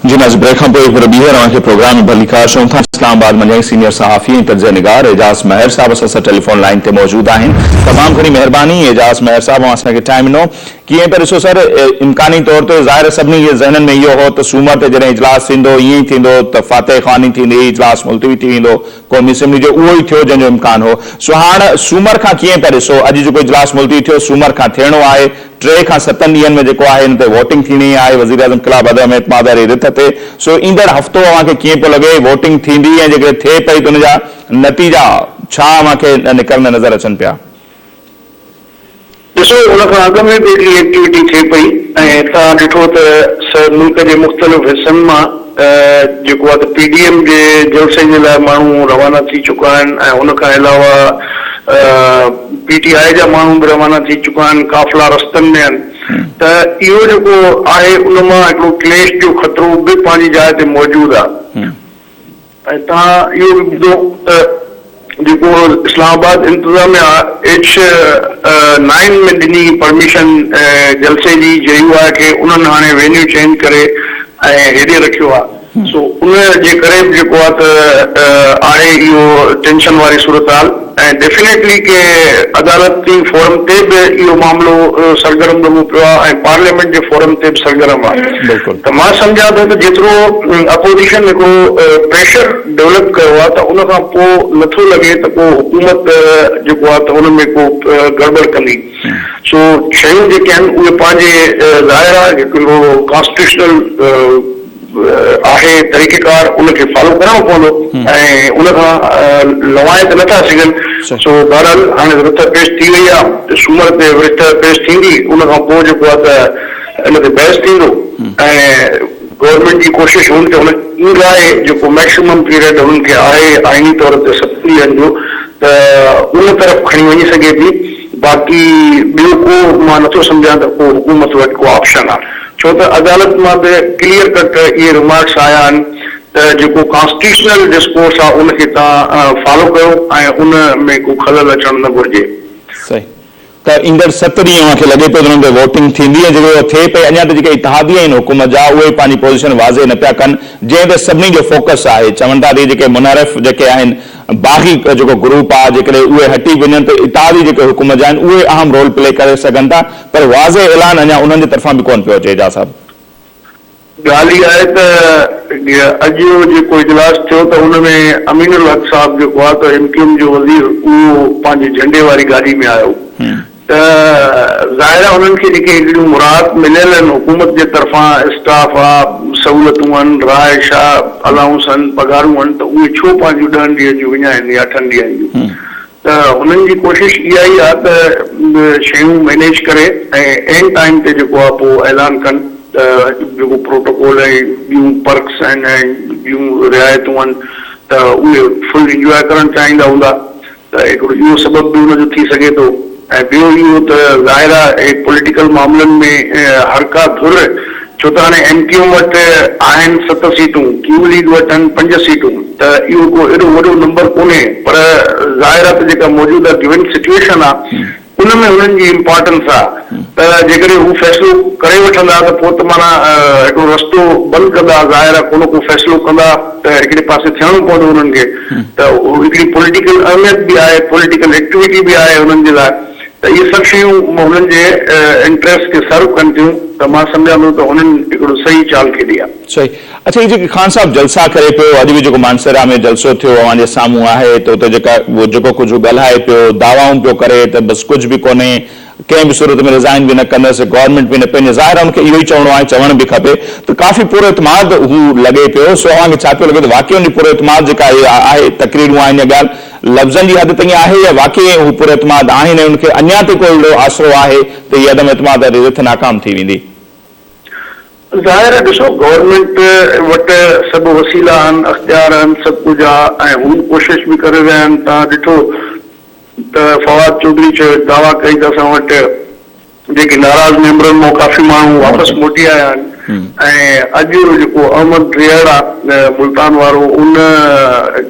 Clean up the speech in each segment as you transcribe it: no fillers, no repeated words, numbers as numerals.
جي ناظرين بريڪ کان پوء هڪ ڀيرو ٻيهر اوهان کي پروگرام ۾ ڀليڪار چئون ٿا. اسلام آباد منجهان سينيئر صحافي ۽ تجزيه نگار اعجاز مهر صاحب اسان سان ٽيليفون لائين تي موجود آهن. تمام گهڻي مهرباني اعجاز مهر صاحب اوهان اسان کي ٽائيم ڏنو. ڪيئن پيا ڏسو سر امڪاني طور تي ظاهر سڀني جي ذهنن ۾ اهو هو ته سومر تي جڏهن اجلاس ٿيندو ائين ئي ٿيندو ته فاتح خواني ٿيندي اجلاس ملتوي ٿي ويندو قومي اسيمبلي جو اهو ئي ٿيو جنهن جو امڪان هو. سو هاڻ سومر کان ڪيئن پيا ڏسو اڄ جيڪو اجلاس ملتوي ٿيو سومر کان ٿيڻو آهي ٽي کان ستن ڏينهن ۾ جيڪو آهي ان تي ووٽنگ ٿيڻي آهي وزيراعظم خلاف عدم اعتماد واري رٿ تي سو ايندڙ هفتو اوهان کي ڪيئن پيو لڳي ووٽنگ ٿيندي ۽ جيڪڏهن ٿئي پئي ته ان جا نتيجا ڇا اوهان کي نڪرندي نظر اچن پيا؟ ڏسو ان کان اڳ ۾ به ايتري ايڪٽيوٽي ٿئي پئي ۽ توهان ڏٺو ته س ملڪ جي مختلف حصن مان جيڪو آهي ته پي ڊي ايم جي جلسي جي لاء ماڻهو روانا ٿي چڪا آهن ۽ ان کان علاوه پي ٽي آء جا ماڻهو به روانا ٿي چڪا آهن، قافلا رستن ۾ آهن ته اهو جيڪو آهي ان مان هڪڙو ڪليش جو خطرو به پنهنجي جاء تي موجود آهي ۽ توهان اهو به ٻڌو ته جيڪو اسلام آباد انتظاميا ايڇ نائن ۾ ڏني پرميشن جلسي جي جي يو آء کي انهن هاڻي وينيو چينج ڪري ۽ هيڏي رکيو آهي. سو ان جي ڪري به جيڪو آ ته آهي اهو ٽينشن واري صورتحال ۽ ڊيفينيٽلي ڪي عدالتي فورم تي به اهو معاملو سرگرم لڳو پيو آ ۽ پارليامينٽ جي فورم تي به سرگرم آ ته مان سمجهان ٿو ته جيترو اپوزيشن هڪڙو پريشر ڊولپ ڪيو آ ته ان کان پوء نٿو لڳي ته ڪو حڪومت جيڪو آ ته ان ۾ ڪو گڙٻڙ ڪندي سو شيون جيڪي آهن اهي پنهنجي ظاهر آ هڪڙو ڪانسٽيٽيوشنل آهي طريقيڪار ان کي فالو ڪرڻو پوندو ۽ ان کان لوائي ته نٿا سگهن سو بهرحال هاڻي رٿ پيش ٿي وئي آهي سومر تي رٿ پيش ٿيندي ان کان پوء جيڪو آهي ته ان تي بحث ٿيندو ۽ گورنمينٽ جي ڪوشش هوندي ته هن اينگهائي جيڪو ميڪسيمم پيريڊ هنن کي آهي آئيني طور تي ستن ڏينهن جو ته ان طرف کڻي وڃي سگهي ٿي باقي ٻيو ڪو مان نٿو سمجهان ته ڪو حڪومت وٽ ڪو آپشن آهي. ڇو ته عدالت مان به ڪليئر ڪٽ اهي رمارڪس آيا آهن ته جيڪو ڪانسٽيٽيوشنل ڊسڪورس آهي ان کي توهان فالو ڪيو ۽ ان ۾ ڪو خلل اچڻ نه گهرجي. صحيح ته ايندڙ ست ڏينهن اوهان کي لڳي پيو ته انهن تي ووٽنگ ٿيندي ۽ جيڪڏهن اها ٿئي پئي اڃا ته جيڪي اتحادي آهن حڪومت جا اهي پنهنجي پوزيشن واضح نه پيا ڪن جنهن تي سڀني جو فوڪس آهي چون ٿا ته اهي جيڪي منحرف جيڪي آهن باغي جيڪو گروپ آهي جيڪڏهن اهي هٽي وڃن ته اتحادي جيڪي حڪومت جا آهن اهي اهم رول پلي ڪري سگهن ٿا پر واضح اعلان اڃا انهن جي طرفان به ڪونه پيو اچي اعجاز صاحب. ڳالهه اها آهي ته اڄ جيڪو اجلاس ٿيو ته ان ۾ امين الحق صاحب جيڪو آهي ته ايم ڪيو ايم جو وزير اهو پنهنجي جهنڊي واري گاڏي ۾ آيو ته ظاهر آهي انهن کي جيڪي هڪڙيون مراعات مليل آهن حڪومت جي طرفان اسٽاف آ سهولتون آهن رهائش آ الائونس آهن پگهارون آهن ته اهي ڇو پنهنجون ڏهن ڏينهن جون وڃائين يا اٺن ڏينهن جون ته هنن جي ڪوشش اها ئي آ ته شيون مينيج ڪري ۽ عين ٽائيم تي جيڪو آ پوء اعلان ڪن ته جيڪو پروٽوڪول ۽ ٻيون پرڪس آهن ۽ ٻيون رعايتون آهن ته اهي فل انجواء ڪرڻ چاهيندا هوندا ته هڪڙو اهو سبب به ان جو ٿي سگهي ٿو ۽ ٻيو اهو ته ظاهر آهي پوليٽيڪل معاملن ۾ هر ڪا ڌر ڇو ته هاڻي ايم ڪيو ايم وٽ آهن ست سيٽون، ڪيو ليگ وٽ آهن پنج سيٽون ته اهو ڪو ايڏو وڏو نمبر ڪونهي پر ظاهر آهي ته جيڪا موجوده گيون سچوئيشن آهي ان ۾ هنن جي امپارٽنس آ ته جيڪڏهن هو فيصلو ڪري وٺندا ته پوء ته معنيٰ هڪڙو رستو بند ڪندا ظاهر آ ڪو نه ڪو فيصلو ڪندا ته هڪڙي پاسي ٿيڻو پوندو انهن کي ته هڪڙي پوليٽيڪل اهميت به آهي پوليٽيڪل ايڪٽيوٽي به آهي انهن جي لاء ته اهي سڀ شيون هنن جي انٽريسٽ کي سرو ڪن ٿيون ته مان سمجهان ٿو ته هنن هڪڙو صحيح چال کيڏي آ. صحيح. اڇا هي جيڪي خان صاحب جلسا ڪري پيو اڄ به جيڪو مانسهرا ۾ جلسو ٿيو اوهان جي سامهون آهي ته اتي جيڪا جيڪو ڪجهه ڳالهائي پيو دعوائون پيو ڪري ته بس ڪجهه به ڪونهي ڪنهن به صورت ۾ رزائن به نه ڪندس گورنمينٽ به نه پنهنجي ظاهر آهي ان کي اهو ئي چوڻو آهي چوڻ به کپي ته ڪافي پر اعتماد هو لڳي پيو سو اوهان کي ڇا پيو لڳي ته واقعي ان جي پر اعتماد جيڪا هي آهي تقريرون آهن يا ڳالهه لفظن جي حد تائين آهي يا واقعي هو پر اعتماد آهن ۽ ان کي اڃا تائين ڪو اهڙو آسرو آهي ته هي عدم اعتماد واري رٿ ناڪام ٿي ويندي. ظاهر آهي ڏسو گورنمينٽ وٽ سڀ وسيلا آهن اختيار آهن سڀ ڪجهه آهي ۽ هو ڪوشش به ڪري رهيا آهن توهان ڏٺو ته فواد چوڌري چيو دعويٰ ڪئي ته اسان وٽ جيڪي ناراض ميمبرن مان ڪافي ماڻهو واپس موٽي آيا آهن ۽ اڄ جيڪو احمد ريهڙ آهي ملتان وارو ان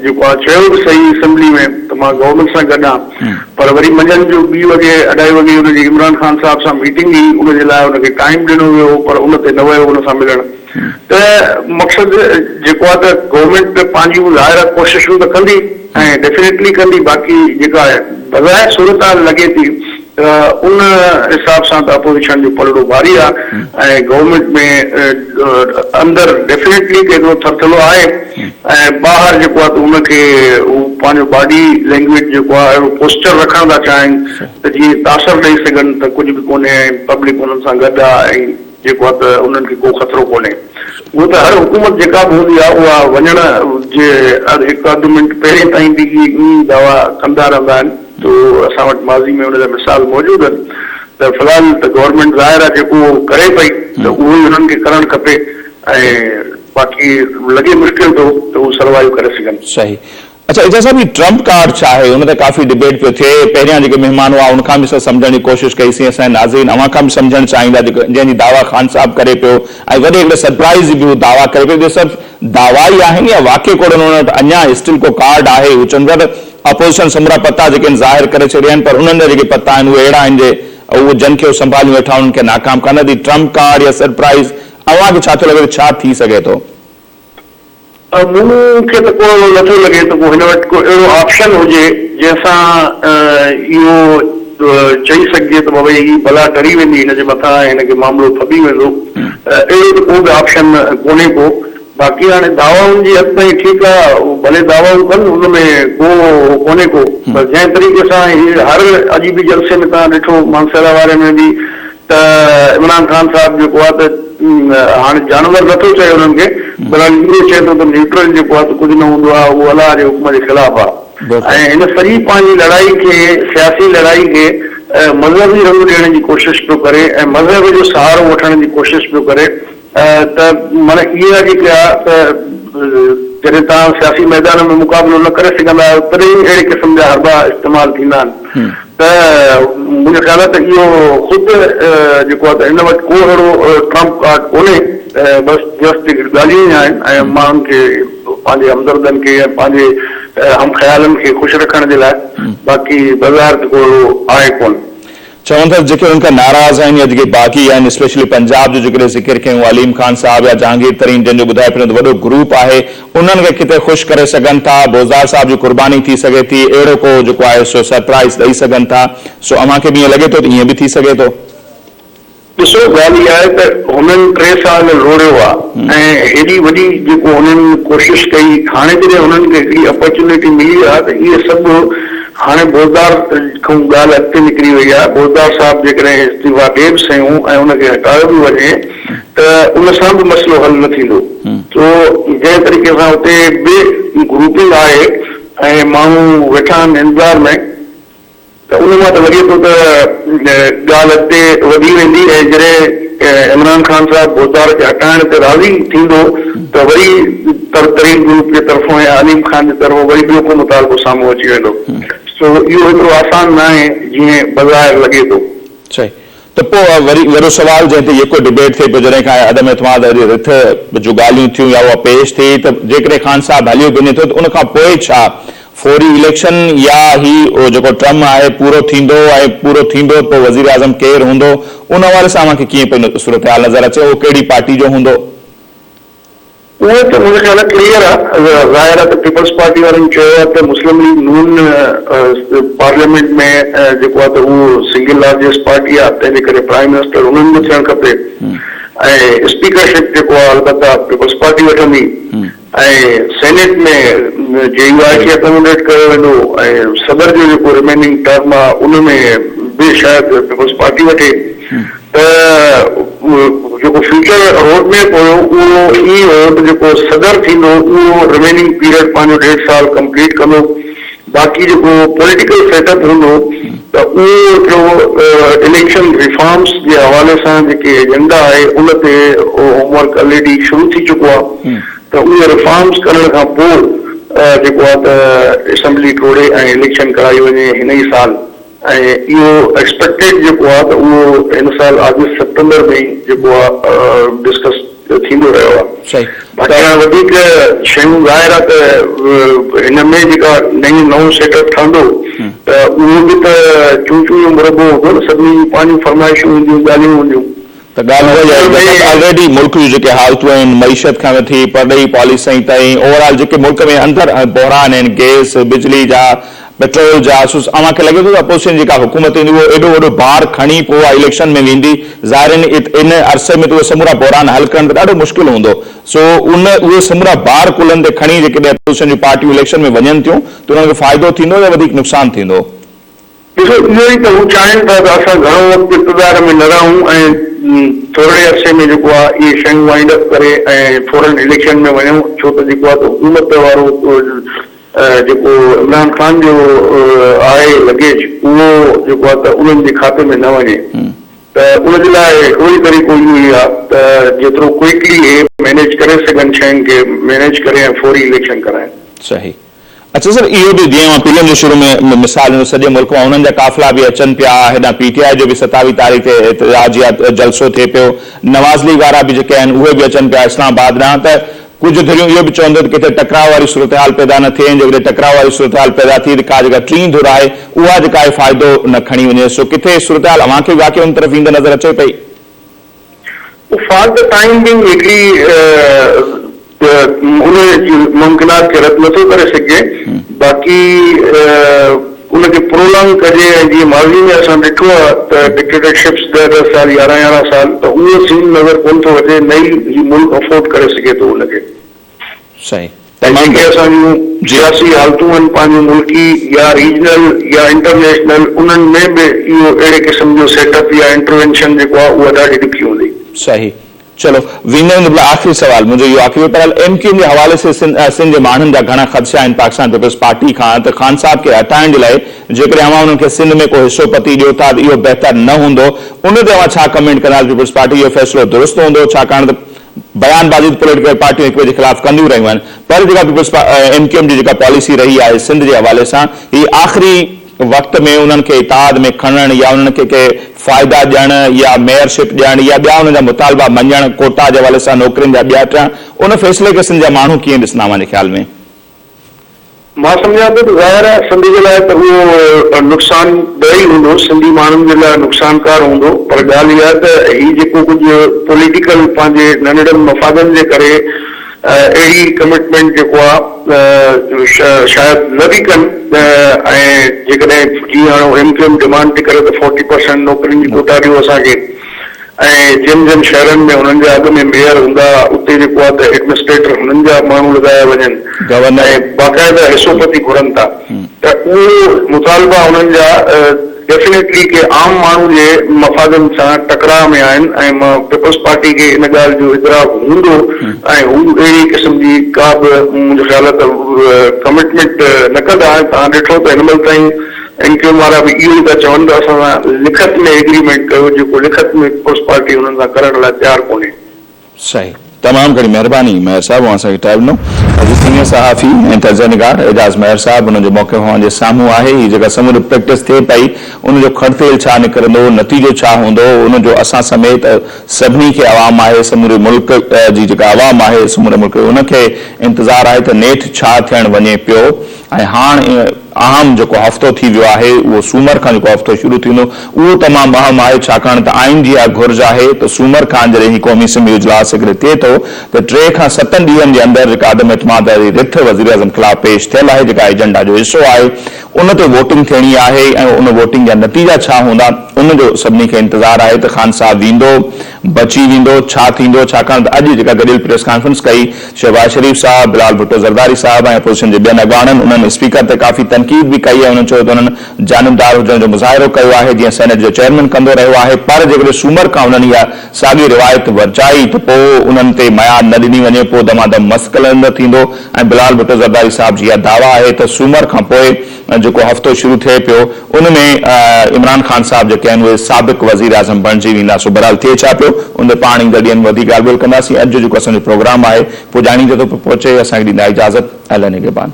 جيڪو آهي چيو به صحيح اسيمبلي ۾ ته مان گورنمينٽ سان گڏ آهيان پر وري منجهند جو ٻي وڳي اڍائي وڳي ان جي عمران خان صاحب سان ميٽنگ هئي ان جي لاء ان کي ٽائيم ڏنو ويو هو پر ان تي نه ويو ان سان ملڻ. ته مقصد جيڪو آهي ته گورنمينٽ ته پنهنجيون ظاهر آهي ڪوششون ته ڪندي ۽ ڊيفينيٽلي ڪندي باقي جيڪا بظاهر صورتحال لڳي ٿي ته ان حساب سان ته اپوزيشن جو پلڙو ڀاري آهي ۽ گورنمينٽ ۾ اندر ڊيفينيٽلي ته هڪڙو ٿرٿلو آهي ۽ ٻاهر جيڪو آهي ته ان کي هو پنهنجو باڊي لينگويج جيڪو آهي اهڙو پوسچر رکڻ ٿا چاهين ته جيئن تاثر ڏئي سگهن ته ڪجهه به ڪونهي ۽ پبلڪ انهن سان گڏ آهي ۽ جيڪو آهي ته انهن کي ڪو خطرو ڪونهي. اهو ته هر حڪومت جيڪا به هوندي آهي اها وڃڻ جي هڪ اڌ منٽ پهرين تائين به اهي ائين ئي دعويٰ ڪندا رهندا آهن تو اسان وٽ ماضي ۾ ان جا مثال موجود آهن ته في الحال ته گورنمينٽ ظاهر آهي جيڪو ڪري پئي ته اهو ئي انهن کي ڪرڻ کپي ۽ باقي لڳي مشڪل ٿو ته هو سروائيو ڪري سگهن. صحيح. اڇا اعجاز صاحب هي ٽرمپ ڪارڊ ڇا آهي ان تي ڪافي ڊبيٽ پيو ٿئي پهريان جيڪي مهمان هئا ان کان به اسان سمجهڻ جي ڪوشش ڪئي سين اسان جا ناظرين اوهان کان به سمجهڻ چاهيندا جيڪو جنهن جي دعويٰ خان صاحب ڪري پيو ۽ وڏي هڪڙي سرپرائز جي به هو دعويٰ ڪري پيو اهي صرف دعويٰ ئي آهن يا واقعي ڪو انهن وٽ اڃا اسٽل ڪو ڪارڊ آهي هو چون پيا ته اپوزيشن سمورا پتا جيڪي آهن ظاهر ڪري ڇڏيا آهن پر انهن جا جيڪي پتا آهن اهي اهڙا آهن جي اهو جن کي هو سنڀاليون ويٺا انهن کي ناڪام ڪندا ته هي ٽرمپ ڪارڊ يا سرپرائز اوهان کي ڇا ٿو لڳي ته ڇا ٿي سگهي ٿو؟ مون کي ته ڪو اهڙو نٿو لڳي ته ڪو هن وٽ ڪو اهڙو آپشن هجي جنهن سان اهو چئي سگهجي ته بابا هي بلا ٽري ويندي هن جي مٿان ۽ هن کي معاملو ڦٻي ويندو. اهڙو ته ڪو به آپشن ڪونهي ڪو. باقي هاڻي دعوائن جي حد تائين ٺيڪ آ، هو ڀلي دعوائون ڪن ان ۾ ڪو هو ڪونهي ڪو پر جنهن طريقي سان هي هر اڄ به جلسي ۾ توهان ڏٺو مانسهره واري ۾ به ته عمران خان صاحب جيڪو آهي ته هاڻي جانور نه ٿو چئي انهن کي بهرحال اهو چئي ٿو ته نيوٽرل جيڪو آهي ته ڪجهه نه هوندو آهي اهو الله جي حڪم جي خلاف آهي ۽ هن سڄي پنهنجي لڙائي کي سياسي لڙائي کي مذهبي رنگ ڏيڻ جي ڪوشش پيو ڪري ۽ مذهب جو سهارو وٺڻ جي ڪوشش پيو ڪري ته معنيٰ اها جيڪا آهي ته جڏهن توهان سياسي ميدان ۾ مقابلو نه ڪري سگهندا آهيو تڏهن ئي اهڙي قسم جا حربا استعمال ٿيندا آهن ته منهنجو خيال آهي ته اهو خود جيڪو آهي ته هن وٽ ڪو اهڙو ٽرمپ ڪارڊ ڪونهي بس جسٽ هڪڙيون ڳالهيون ئي آهن ۽ ماڻهن کي پنهنجي همدردن کي ۽ پنهنجي هم خيالن کي خوش رکڻ جي لاء باقي بظاهر ته ڪو اهڙو آهي ڪونه. چون ٿا جيڪي انهن کان ناراض آهن يا جيڪي باغي آهن اسپيشلي پنجاب جو جيڪڏهن ذڪر ڪيون عليم خان صاحب يا جهانگير ترين جن جو ٻڌايو پيو ته وڏو گروپ آهي انهن کي ڪٿي خوش ڪري سگهن ٿا بوزدار صاحب جي قرباني ٿي سگهي ٿي اهڙو ڪو جيڪو آهي سو سرپرائز ڏئي سگهن ٿا سو اوهان کي به ائين لڳي ٿو ته ائين به ٿي سگهي ٿو. ڏسو ڳالهه اها آهي ته هنن ٽي سال لوڙيو آ ۽ هيڏي وڏي جيڪو هنن ڪوشش ڪئي هاڻي جڏهن هنن کي هڪڙي اپرچونيٽي ملي آ ته اهي سڀ هاڻي بوزدار کان ڳالهه اڳتي نڪري وئي آ بوزدار صاحب جيڪڏهن استعيفا ڏي به سهيون ۽ ان کي هٽايو به وڃي ته ان سان به مسئلو حل نه ٿيندو سو جنهن طريقي سان اتي به گروپنگ آهي ۽ ماڻهو ويٺا آهن انتظار ۾ ته ان مان ته لڳي ٿو ته ڳالهه اڳتي وڌي ويندي ۽ جڏهن عمران خان صاحب ڀوتار کي هٽائڻ تي راضي ٿيندو ته وري ترين گروپ جي طرفون يا عليم خان جي طرفون وري ٻيو ڪو مطالبو سامهون اچي ويندو. سو اهو ايترو آسان ناهي جيئن بظاهر لڳي ٿو. صحيح ته پوء وري وڏو سوال جنهن تي يڪو ڊبيٽ ٿئي پيو جڏهن کان عدم اعتماد واري رٿ جون ڳالهيون ٿيون يا اها پيش ٿي ته جيڪڏهن خان صاحب هليو به وڃي ٿو ته ان کان پوء ڇا فوري اليڪشن يا هي جيڪو ٽرم آهي پورو ٿيندو ۽ پورو ٿيندو ته پوء وزيراعظم ڪير هوندو ان حوالي سان اوهان کي ڪيئن پئي صورتحال نظر اچي اهو ڪهڙي پارٽي جو هوندو؟ اهو ته منهنجي خيال ۾ ڪليئر آ، ظاهر آ ته پيپلز پارٽي وارن چيو آ ته مسلم ليگ نون پارليامينٽ ۾ جيڪو آ ته اهو سنگل لارجيسٽ پارٽي آ تنهن جي ڪري پرائيم منسٽر انهن جو ٿيڻ کپي ۽ اسپيڪر شپ جيڪو آ البته پيپلز پارٽي وٺندي ۽ سينيٽ ۾ جي يو آء کي اڪوموڊيٽ ڪيو ويندو ۽ صدر جو جيڪو رميننگ ٽرم آ ان ۾ به شايد پيپلز پارٽي وٺي. ته جيڪو فيوچر روڊ ميپ هيو اهو ائين هيو ته جيڪو صدر ٿيندو اهو رميننگ پيريڊ پنهنجو ڏيڍ سال ڪمپليٽ ڪندو باقي جيڪو پوليٽيڪل سيٽ اپ هوندو ته اهو هڪڙو اليڪشن ريفارمس جي حوالي سان جيڪي ايجنڊا آهي ان تي هوم ورڪ الريڊي شروع ٿي چڪو آهي ته اهي ريفارمس ڪرڻ کان پوء جيڪو آهي ته اسيمبلي ٽوڙي ۽ اليڪشن ڪرائي وڃي هن ئي سال. ۽ اهو ايڪسپيڪٽيڊ جيڪو آهي ته اهو هن سال آگسٽ سيپٽمبر ۾ ئي جيڪو آهي ڊسڪس ٿيندو رهيو آهي. باقي هاڻي وڌيڪ شيون ظاهر آهي ته هن ۾ جيڪا نئين نئون سيٽ اپ ٺهندو ته اهو به ته چون چون جو مربو هوندو نه سڀني جون پنهنجون فرمائشون هونديون ڳالهيون هونديون. ته ڳالهه اها ئي آهي ته آلريڊي ملڪ جون جيڪي حالتون آهن معيشت کان وٺي پرڏيهي پاليسين تائين اوور آل جيڪي ملڪ ۾ اندر بحران آهن گئس بجلي جا پيٽرول جا سو اوهان کي لڳي ٿو ته اپوزيشن جي جيڪا حڪومت ايندي اهو ايڏو وڏو بار کڻي پوء اها اليڪشن ۾ ويندي ظاهر ان عرصي ۾ ته اهي سمورا بحران حل ڪرڻ ته ڏاڍو مشڪل هوندو سو ان اهي سمورا بار ڪلهن تي کڻي جيڪڏهن اپوزيشن جون پارٽيون اليڪشن ۾ وڃن ٿيون ته انهن کي فائدو ٿيندو يا وڌيڪ نقصان ٿيندو؟ ڏسو اهو ئي ته هو چاهين ٿا ته اسان گهڻو وقت اقتدار ۾ نه رهون ۽ ٿورڙي عرصي ۾ جيڪو آهي اهي شيون وائنڊ اپ ڪري ۽ فورن اليڪشن ۾ وڃون ڇو ته جيڪو آهي ته حڪومت وارو جيڪو عمران خان جو آهي لگيج اهو جيڪو آهي ته انهن جي کاتي ۾ نه وڃي ته ان جي لاء هڪڙو ئي طريقو اهو ئي آهي ته جيترو ڪوئڪلي هي مينيج ڪري سگهن شين کي مينيج ڪري ۽ فوري اليڪشن ڪرائين. صحيح. اڇا سر اهو به جيئن اوهان پيلن جو شروع ۾ مثال ڏنو سڄي ملڪ مان انهن جا قافلا به اچن پيا هيڏانهن پي ٽي آء جو به ستاويهه تاريخ تي احتجاج يا جلسو ٿئي پيو نواز ليگ وارا به جيڪي آهن اهي به اچن پيا اسلام آباد ڏانهن ته ڪجهه ڌريون اهو به چونديون ته ڪٿي ٽڪراء واري صورتحال پيدا نه ٿئي ۽ جيڪڏهن ٽڪراء واري صورتحال پيدا ٿي ته ڪا جيڪا ٽين ڌر آهي اها جيڪا آهي فائدو نه کڻي وڃي سو ڪٿي صورتحال اوهان کي به واقعي ان طرف ويندي نظر اچي پئي. فار the time being هڪڙي ان جي ممڪنات کي رد نٿو ڪري سگهجي باقي ان کي پرولانگ ڪجي ۽ جيئن ماضي ۾ اسان ڏٺو آهي ته ڊڪٽيٽرشپس ڏهه ڏهه سال يارهن يارهن سال ته اهو سين نظر ڪونه ٿو اچي نه ئي هي ملڪ افورڊ ڪري سگهي ٿو ان کي. صحيح ۽ تمام جيڪي اسان جون سياسي حالتون آهن پنهنجون ملڪي يا ريجنل يا انٽرنيشنل انهن ۾ به اهو اهڙي قسم جو سيٽ اپ يا انٽروينشن جيڪو آهي اها ڏاڍي ڏکي هوندي. صحيح چلو ويندي ويندي بلا آخري سوال منهنجو اهو آخري هو پر ايم ڪيو ايم جي حوالي سي سنڌ جي ماڻهن جا گهڻا خدشا آهن پاڪستان پيپلز پارٽي کان ته خان صاحب کي هٽائڻ جي لاء جيڪڏهن اوهان انهن کي سنڌ ۾ ڪو حصو پتي ڏيو ٿا ته اهو بهتر نه هوندو ان تي اوهان ڇا ڪمينٽ ڪندا ته پيپلز پارٽي اهو فيصلو درست هوندو ڇاڪاڻ ته بيان بازي ته پوليٽيڪل پارٽيون هڪ ٻئي جي خلاف ڪنديون رهيون آهن پر جيڪا پيپلز ايم ڪيو ايم جي جيڪا پاليسي رهي آهي سنڌ جي حوالي سان هي آخري وقت ۾ انهن کي اتحاد ۾ کڻڻ يا انهن کي ڪي فائدا ڏيڻ يا ميئر شپ ڏيڻ يا ٻيا انهن جا مطالبا مڃڻ ڪوٽا جي حوالي سان نوڪرين جا ٻيا ٽيا ان فيصلي کي سنڌ جا ماڻهو ڪيئن ڏسندا اوهان جي خيال ۾؟ مان سمجهان ٿو ته ظاهر آهي سنڌ جي لاء ته اهو نقصان ده ئي هوندو، سنڌي ماڻهن جي لاء نقصانڪار هوندو پر ڳالهه اها آهي ته هي جيڪو ڪجهه پوليٽيڪل پنهنجي ننڍڙن مفادن جي ڪري اهڙي ڪمٽمينٽ جيڪو آهي شايد نه به ڪن ۽ جيڪڏهن جيئن هاڻي ايم ڪيو ايم ڊمانڊ ٿي ڪري ته فورٽي پرسينٽ نوڪرين جي ڪوٽا ڏيو اسان کي ۽ جن جن شهرن ۾ هنن جا اڳ ۾ ميئر هوندا اتي جيڪو آهي ته ايڊمنسٽريٽر هنن جا ماڻهو لڳايا وڃن ۽ باقاعده حصو پتي گهرن ٿا ته اهو مطالبا هنن جا ڊيفينيٽلي ڪي عام ماڻهو جي مفادن سان ٽڪراء ۾ آهن ۽ پيپلز پارٽي کي ان ڳالهه جو ادراڪ هوندو ۽ هو اهڙي قسم جي ڪا به منهنجو خيال آهي ته ڪمٽمينٽ نه ڪندا ۽ توهان ڏٺو ته هن مهل تائين ايم ڪيو ايم وارا به اهو ئي ٿا چون ته اسان سان لکت ۾ ايگريمينٽ ڪيو جيڪو لکت ۾ پيپلز پارٽي انهن سان ڪرڻ لاء تيار ڪونهي. صحيح تمام گهڻي مهرباني مهر صاحب اوهان اسان کي ٽائيم ڏنو. اڄ سينيئر صحافي ۽ تجزيه نگار اعجاز مهر صاحب ان جو موقف اوهان جي سامهون آهي هي جيڪا سموري پريڪٽس ٿئي پئي ان جو کڙتيل ڇا نڪرندو نتيجو ڇا هوندو ان جو اسان سميت سڀني کي عوام آهي سموري ملڪ جي جيڪا عوام آهي سموري ملڪ ان کي انتظار آهي ته نيٺ ڇا ٿيڻ وڃي پيو ۽ هاڻ اهم جيڪو هفتو ٿي ويو آهي اهو سومر کان جيڪو هفتو شروع ٿيندو اهو تمام اهم آهي ڇاڪاڻ ته آئين جي اها گهرج آهي ته سومر کان جڏهن هي قومي اسيمبلي جو اجلاس هڪڙي ٿئي ٿو ته ٽي کان ستن ڏينهن جي اندر جيڪا عدم اعتماد واري رٿ وزيراعظم خلاف پيش ٿيل آهي جيڪا ايجنڊا جو حصو آهي ان تي ووٽنگ ٿيڻي آهي ۽ ان ووٽنگ جا نتيجا ڇا هوندا ان جو سڀني کي انتظار آهي ته خان صاحب ويندو بچي ويندو ڇا ٿيندو ڇاڪاڻ ته اڄ جيڪا گڏيل پريس ڪانفرنس ڪئي شهباز شريف صاحب، بلال ڀٽو زرداري صاحب ۽ اپوزيشن جي ٻين اڳواڻن انهن اسپيڪر تي ڪافي تنقيد به ڪئي ۽ انهن چيو ته انهن جانبدار هجڻ جو مظاهرو ڪيو آهي جيئن سينيٽ جو چيئرمين ڪندو رهيو آهي پر جيڪڏهن سومر کان انهن اها ساڳي روايت ورجائي ته پوء انهن تي ميار نه ڏني وڃي پوء دمادم مست قلندر ٿيندو ۽ بلال ڀٽو زرداري صاحب جي اها دعويٰ آهي ته سومر کان پوء جيڪو هفتو شروع ٿئي پيو ان ۾ عمران خان صاحب جيڪي آهن اهي سابق وزيراعظم بڻجي ويندا سو بهرحال ٿئي ڇا پيو ان تي پاڻ ايندڙ ڏينهن ۾ وڌيڪ ڳالهه ٻولهه ڪنداسين اڄ جو جيڪو اسان جو پروگرام آهي پڄاڻي تي ٿو پهچي اسان کي ڏيندا اجازت الله نگهبان.